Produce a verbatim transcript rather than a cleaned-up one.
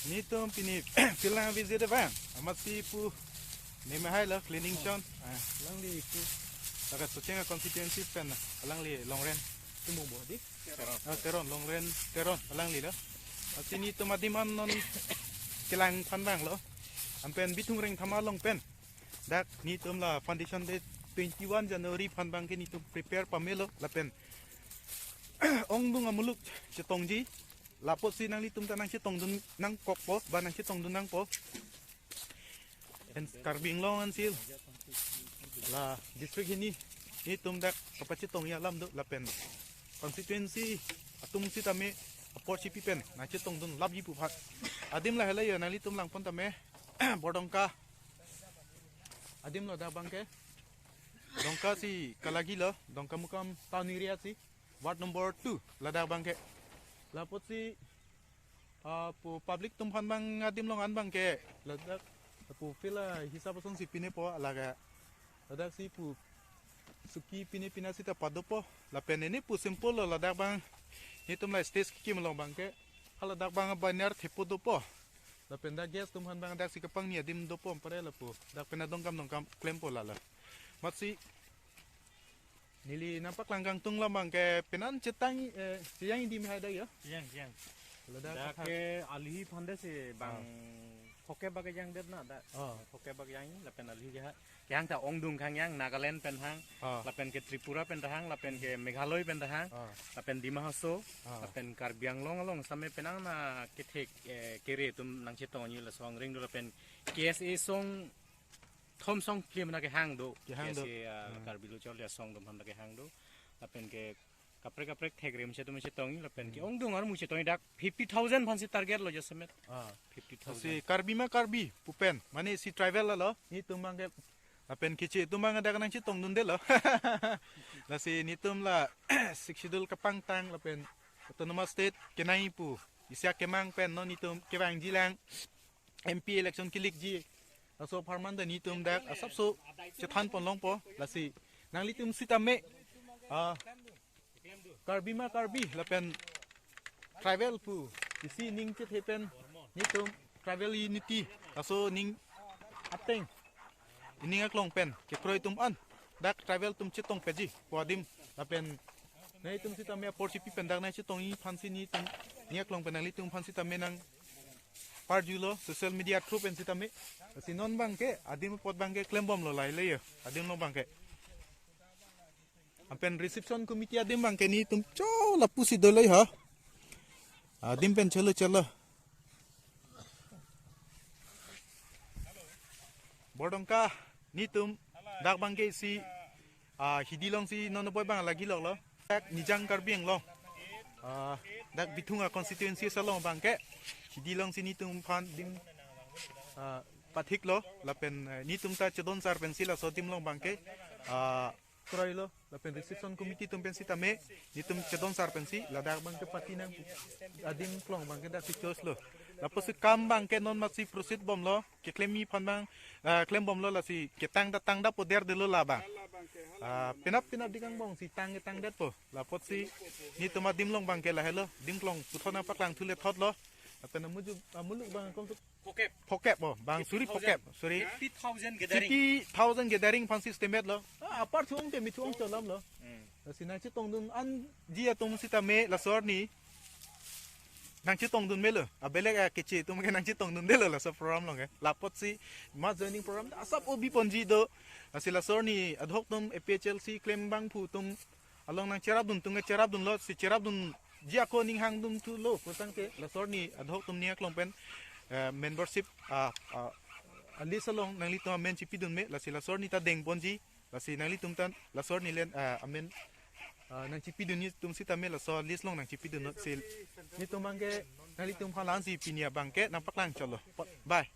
Netum pini field nang visit abang. Amatsi pu nemahai lo cleaning chon. Ah, alangli pu. Laga Socheng constituency pen alangli Longren. Tumung bo di? Teron. Ah, Teron, Longren, Teron, alangli lo. Amatsi netum adim an non kelang aphan abang lo. Anpen Bithung Rengthama along pen. Dak netum la foundation day twenty-one January aphan abangke netum prepare pamelo lapen ongdung amuluk chetongji. Lapotsi nanglitum ta nangchetongdun nangkokpo, ba nangchetongdun nangpo. En Karbi Anglong ansi la district hini netum dak kapachetongji alam do lapen constituency atum sitame apor chipi pen nangchetongdun lapji pu phat. Adim lahelo yo, nanglitum langpon tame Bordongka adim lo dak abangke. Dongka si kalagi lo, Dongkamukam town area si, ward number two ladak abangke. Lapotsi, ah, pu public atum aphan abang adim along an abangke ladak pu field ahisap asonsi pinepo, laga ladaksi pu suki pine pina sita padopo. Lapen ini pu simple lo, ladak abang netum la stage kekim along abangke, ha ladak abang banner thepo dopo. Lapen dak guest atum aphan abang daksi kapangni adim dopo, ampare lapu dak pen adongkam dongkam klempo lalo. Amatsi neli nangpaklang kangtung alam abangke penan chetang, eh, cheyang idi mehai dak yo? Cheyang, cheyang. Ladak dak athak ke alihi aphan de si bang Ah. Phokep bak kejang det na dak. Ah. Phokep bak kejang lapen alihi ke ha. Kehang ta ongdung kehang, Nagaland pen hang, Ah. lapen ke Tripura pen ta hang, lapen ke Meghalaya pen ta hang, Ah. lapen Dima Hasao, Ah. lapen Karbi Anglong along sitame penang na kethek, eh, kere atum nangchetongji, laso angring do lapen K S A asong thom asong klim na kehang do. Kehang do. K S A, ah, Hmm. Karbi Lo Charli Asong atum aphan ta kehang do. Lapen ke kaprek kaprek thek rim chetum chetongji lapen ke Hmm. ongdung armu chetongji, dak fifty thousand aphansi target lo jasemet. Ah. Fifty thousand. Si Karbi ma Karbi pu pen, mane si tribal lo, netum abangke, lapen Keche atum abang dak nangchetongdundelo. Lasi netum la Sixth Schedule kapangtang lapen Autonomous State kenangji pu isi akemang pen non netum kevangji lang, M P election kelikji. Laso apharman ta netum dak asapso chethan pon longpo. Lasi nanglitum sitame, ah, Karbi ma Karbi lapen tribal pu isi ning chethe pen netum tribal unity laso ning ateng, ining aklong pen kekroi atum an dak tribal atum chetong peji pu adim lapen nanglitum sitame apor chipi pen dak nangchetongji aphansi netum ning aklong pen nanglitum aphan sitame nangparjulo social media through pen sitame. Si non abangke adim apot abangke klembomlo, lahelo yo adim along abangke. Anpen reception committee adim abangke netum cho lapusi dolo ha. Adim pen cholo cholo. Bordongka netum dak abangke si, ah, hidi alongsi non boi abang lagi loklo. Dak Nijang Karbi Anglong, ah, dak Bithung a constituency along abangke hidi alongsi netum aphan adim, ah, pathiklo lapen, eh, netum ta chedon sar pensi laso adim along abangke, ah, kroilo lapen reception committee atum pen sitame netum chedon sar pensi ladak abangke party nang adim aklong abangke daksi choslo. Lapotsi kam abangke non amatsi proceed bomlo, keklemji aphan abang, ah, klembomlo, lasi ketang ta tangdappo, derdelo labang. Ah, penap penap dikang bongsi tang ketang detpo. Lapotsi netum adim along abangke lahelo, adim aklong puthot nangpaklang thule thotlo. Lapen amuju, amuluk abang kom Phokep. Phokep, oh, bang suri phokep, suri. Fifty thousand gathering. Fifty thousand gathering aphansi estimate lo. Ah, apar thuong te mithuong cholam lo. Hmm. Lasi nangchetongdun anji atum sitame laso arni nangchetongdun melo. Abelek a Keche atum ke nangchetongdundelo laso program along ke. Lapotsi mass joining program asap obi ponji do. Lasi laso arni adhoc atum A P H L C klem abangphu atum along nangcherapdun atum ke cherapdunlo, si cherapdunji ako ning hangdunthulo, kosang ke laso arni adhoc atum ning aklong pen, eh, membership, ah, ah, a list along nanglitum amen chipidun me, lasi laso arni ta deng ponji, lasi nanglitum ta laso arni len, ah, amen, ah, nangchipidunji atum sitame laso list along nangchipidun si netum abangke nanglitum aphan la-ansi pini abangke nangpaklang cholo. Bye.